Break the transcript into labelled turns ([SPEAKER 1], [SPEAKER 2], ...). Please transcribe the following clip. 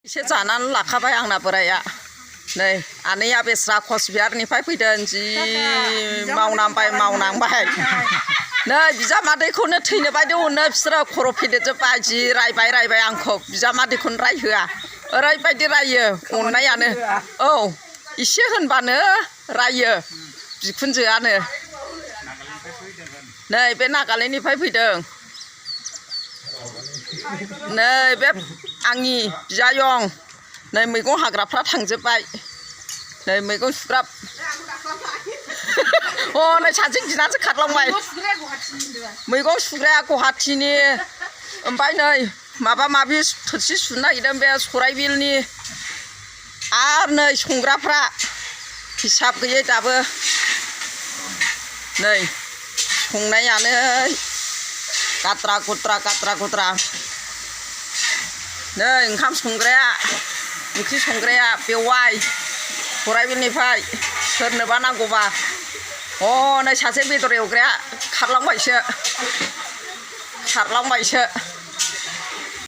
[SPEAKER 1] एसे जानानै लाखाबाय आंना बोराया नै आनैया बेस्रा कचबिहारनिफ्राय फैदों जि मावनांबाय नै बिजामादैखौनो थैनो बायदि अनो बिसोरो खर' फेदेरजोब्बाय जि रायबाय आंखौ बिजामादैखौनो रायहोआ ओरैबायदि रायो अननायानो औ एसे होनबानो रायो बिखुनजोआनो नै बे नागालेण्डनिफ्राय फैदों नै बे आंनि बियायं नै मैगं हाग्राफ्रा थांजोब्बाय नै मैगं सुग्रा नै सासे गिनासो खारलांबाय मैगं सुग्राया गुवाहाटीनि ओमफ्राय नै माबा माबि थोरसि सुनो नागिरदों बे सराइबिलनि आरो नै संग्राफ्रा हिसाब गैयै दाबो नै संनायानो गाद्रा गुद्रा नै ओंखाम संग्राया ओंख्रि संग्राया बेवाय सराइबिलनिफ्राय सोरनोबा नांगौबा नै सासे बेदर एवग्राया खारलांबायसो